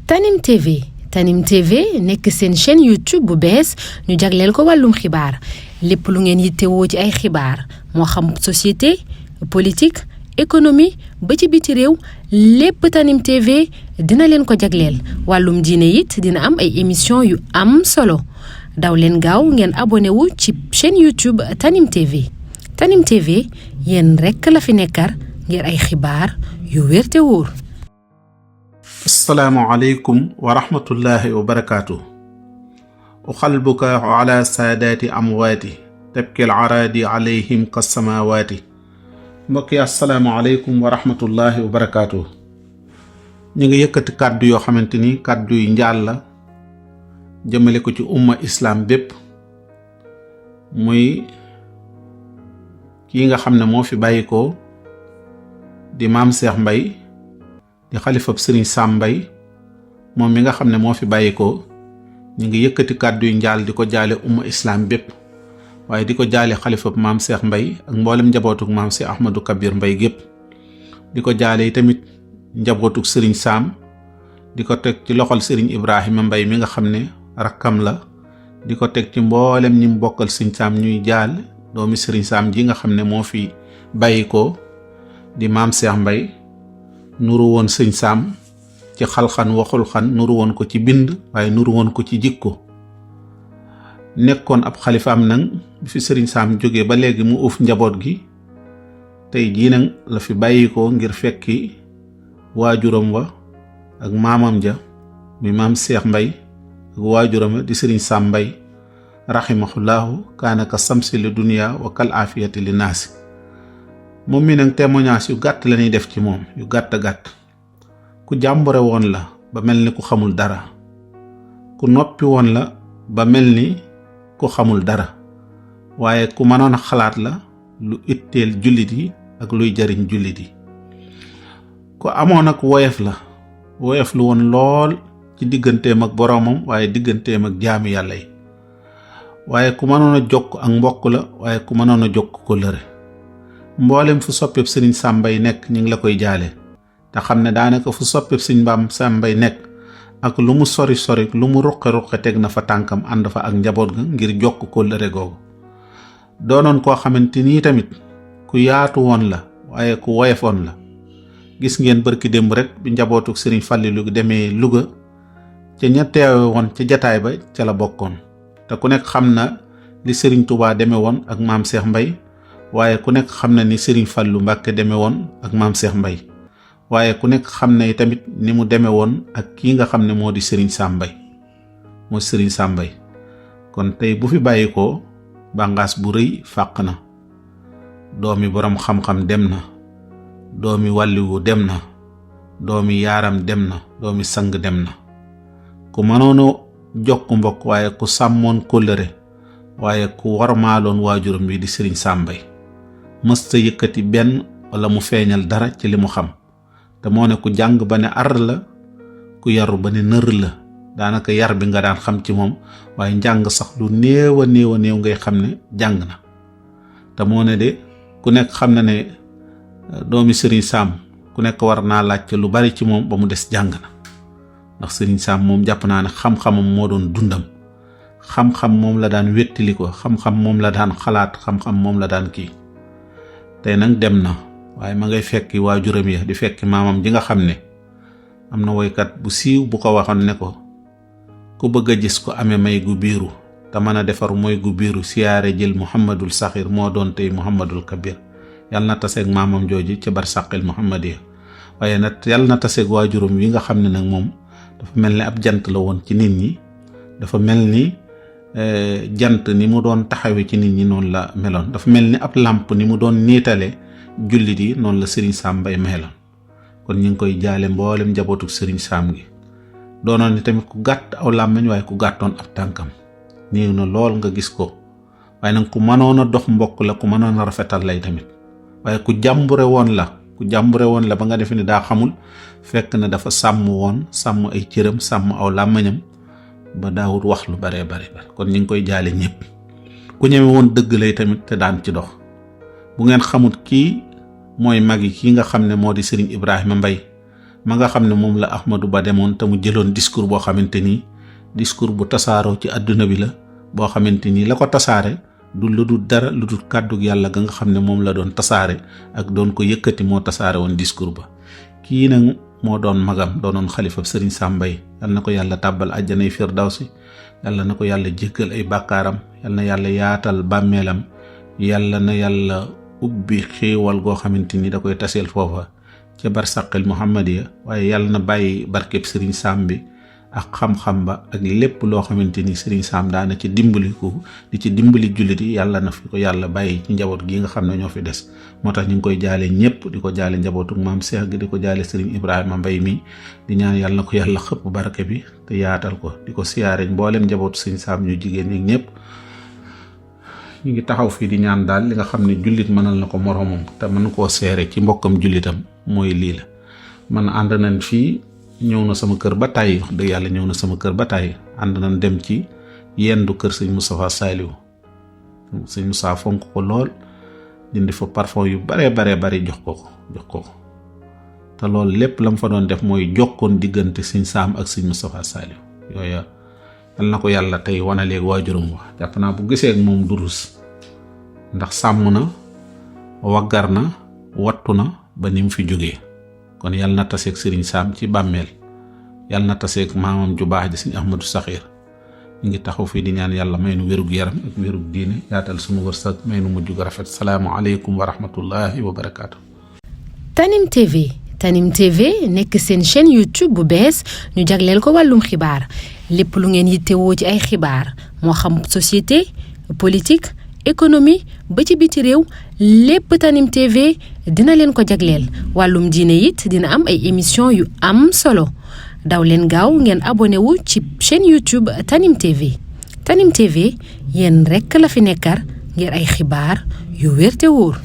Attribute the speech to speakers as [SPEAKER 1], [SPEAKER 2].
[SPEAKER 1] Tanim TV Tanim TV nekk seen chaîne YouTube bu bees ñu jagleel ko wàllum xibaar lépp lu ngeen yittewoo ci ay xibaar moo xam société politique économie ba ci biti réew lépp Tanim TV dina leen ko jagleel wàllum diine it dina am ay émission yu am solo daw leen gaaw ngeen abonné wu ci chaîne YouTube Tanim TV Tanim TV yéen rekk la fi nekkar ngir ay xibaar yu wér te wóor.
[SPEAKER 2] السلام عليكم ورحمة الله وبركاته وقلبك على سادات أمواتي تبكي العرادي عليهم كالسماوات mbokki asalaamaaleykum wa rahmatullahi wa barakaatu. ñu ngi yëkkati kàddu yoo xamante ni kàddu yu njaal la jëmale ko ci umma islam bépp muy kii nga xam ne moo fi bàyyikoo di maam Cheikh Mbaye di xalifab Sëriñ Sam Mbaye moom mi nga xam ne moo fi bàyyikoo ñu ngi yëkkati kàddu yu njaal di ko jaale umma islam bépp waaye di ko jaale xalifab maam Cheikh Mbaye ak mboolem njabootuk maam si Ahmadou Kabir Mbaye gépp di ko jaale tamit njabootuk Sëriñ Sam di ko teg ci loxol Sëriñ Ibrahima Mbaye mi nga xam ne rakkam la di ko teg ci mboolem ñi mu bokkal Sëriñ Sam ñuy jaal doomi Sëriñ Sam ji nga xam ne moo fi bàyyikoo di maam Cheikh Mbaye nuru woon Sëriñ Sam ci xalxan waxul xan nuru woon ko ci bind waaye nuru woon ko ci jikko nekkoon ab xalifaam nag bi fi Sëriñ Sam jógee ba léegi mu uuf njaboot gi tey jii nag la fi bàyyikoo ngir fekki waajuram wa ak maamam ja muy maam Cheikh Mbaye ak waajuram di Sëriñ Sam Mbaye rahimahullahu kaana ka samsi li dunya wa kal afiyati li naasi moom mi nag témoignage yu gàtt la ñuy def ci moom yu gàtt ku jàmbure woon la ba mel ni ku xamul dara ku noppi woon la ba mel ni ku xamul dara waaye ku mënoon a xalaat la lu itteel jullit yi ak luy jariñ jullit yi ku amoon ak woyof la woyof lu woon lool ci digganteem ak boroomam waaye digganteem ak jaami yàlla yi waaye ku mënoon a jokk ak mbokk la waaye ku mënoon a jokk ko lëre mboolem fu soppeeb Sëriñ Sam Mbaye nekk ñu ngi la koy jaale te xam ne daanaka fu soppeeb Sëriñ Sam Mbaye nekk ak lu mu sori lu mu ruqe teg na fa tànkam ànd fa ak njaboot ga ngir jokk ko lëre googu doonoon koo xamante ni tamit ku yaatu woon la waaye ku woyofoon la gis ngeen bërki démb rek bi njabootuk Sëriñ Fallilu demee Louga ca ña teewe woon ca jataay ba ca la bokkoon te ku nekk xam na li Sëriñ Tuubaa demee woon ak maam Cheikh Mbaye waaye ku nekk xam na ni Sëriñ Fallu Mbàkke demee woon ak maam Cheikh Mbaye waaye ku nekk xam na tamit ni mu demee woon ak kii nga xam ne moo di Sëriñ Sam Mbaye moo Sëriñ Sam Mbaye kon tey bu fi bàyyikoo bàngaas bu rëy fàq na doomi boroom xam-xam dem na doomi wàlliwu dem na doomi yaaram dem na doomi sang dem na ku mënoon a jokk mbokk waaye ku sàmmoon kóllëre waaye ku warmaaloon waajuram bi di Sëriñ Sam Mbaye mësta yëkkati benn wala mu feeñal dara ci li mu xam te moo ne ku jàng ba ne ar la ku yaru ba ne nër la daanaka yar bi nga daan xam ci moom waaye njàng sax lu néew a néew ngay xam ne jàng na te moo ne de ku nekk xam na ne doomi Sëriñ Sam ku nekk war naa laajte lu bari ci moom ba mu des jàng na ndax Sëriñ Sam moom jàpp naa ne xam-xamam moo doon dundam xam-xam moom la daan wettili ko xam-xam moom la daan xalaat xam-xam moom la daan kii tey nag dem na waaye ma ngay fekki waajuram ya di fekki maamam ji nga xam ne am na woykat bu siiw bu ko waxoon ne ko ku bëgg a gis ko amee may gu biiru te mën a defar mooy gu biiru siyaare jël Muhammadul Saxir moo doon tey Muhammadul Kabir yàlla na taseeg maamam jooju ca barsàqil Muhammadiya waaye nag yàlla na taseeg waajuram wi nga xam ne nag moom dafa mel ni ab jant la woon ci nit ñi dafa mel ni jant ni mu doon taxawee ci nit ñi noonu la meloon dafa mel ni ab làmp ni mu doon niitale jullit yi noonu la Sëriñ Sam Mbaye meloon kon ñu ngi koy jaale mboolem njabootuk Sëriñ Sam gi doonoon ni tamit ku gàtt aw làmmiñ waaye ku gàttoon ab tànkam néew na lool nga gis ko waaye nag ku mënoon a dox mbokk la ku mënoon a rafetal lay tamit waaye ku jàmbure woon la ba nga defe ni daa xamul fekk na dafa sàmm ay cëram sàmm aw làmmiñam ba daawut wax lu bare kon ñu ngi koy jaale ñëpp ku ñeme woon dëgg lay tamit te daan ci dox bu ngeen xamut kii mooy mag yi kii nga xam ne moo di Sëriñ Ibrahima Mbaye ma nga xam ne moom la Ahmadou Ba demoon te mu jëloon discours boo xamante ni discours bu tasaaroo ci àdduna bi la boo xamante ni la ko tasaare du lu dul dara lu dul kàddug yàlla ga nga xam ne moom la doon tasaare ak doon ko yëkkati moo tasaare woon discours ba. kii nag moo doon magam doonoon xalifa Serigne Sam Mbaye yal na ko yàlla tàbbal àjjanay firdawsi yàlla na ko yàlla jéggal ay bàkkaaram yal na yàlla yaatal bàmmeelam yàlla na yàlla ubbi xéewal goo xamante ni da koy taseel foofa ca barsaqil muhammadiya waaye yàlla na bàyyi barkeb Serigne Sam bi ak xam-xam ba ak lépp loo xamante ni Serigne Sam daana ci dimbali ko di ci dimbali jullit yi yàlla na fi ko yàlla bàyyi ci njaboot gi nga xam ne ñoo fi des. moo tax ñu ngi koy jaale ñëpp di ko jaale njabootu maam Cheikh gi di ko jaale Serigne Ibrahima Mbaye mi di ñaan yàlla na ko yàlla xëpp barke bi te yaatal ko di ko siyaare mboolem njabootu Serigne Sam ñu jigéen ñi ñëpp. ñu ngi taxaw fii di ñaan daal li nga xam ne jullit mënal na ko moromam te mën koo seere ci mbokkam jullitam mooy lii la. man ànd nañ fii ñëw na sama kër ba tàyyi wax dëgg yàlla ñëw na sama kër ba tàyyi ànd nañ dem ci yendu kër sëñ Moustapha Saliou sëñ Moussa fonk ko lool dindi fa parfum yu bare bari jox ko te loolu lépp la mu fa doon def mooy jokkoon diggante sëñ Sam ak sëñ Moustapha Saliou yooya yal na ko yàlla tey wanaleeg waajuram wa jàpp naa bu gisee ak moom durus ndax sàmm na waggar na wattu na ba ni mu fi jógee kon yal na taseeg Serigne Sam ci bàmmeel yal na taseeg maamam ju baax ji Serigne Ahmadou Sakhir ñu ngi taxaw fii di ñaan yàlla may nu wérug yaram ak wérug diine yaatal sunu wërsëg may nu mujj gu rafet salaamu aleykum wa rahmatullahi wa barakaatu.
[SPEAKER 1] Tanim TV nekk seen chaîne YouTube bu bees ñu jagleel ko wàllum xibaar lépp lu ngeen yittewoo ci ay xibaar moo xam société politique économie ba ci biti réew lépp Tanim TV dina leen ko jagleel wàllum diine it dina am ay émission yu am solo daw leen gaaw ngeen abonné wu ci chaîne YouTube Tanim TV yéen rekk la fi nekkar ngir ay xibaar yu wér te wóor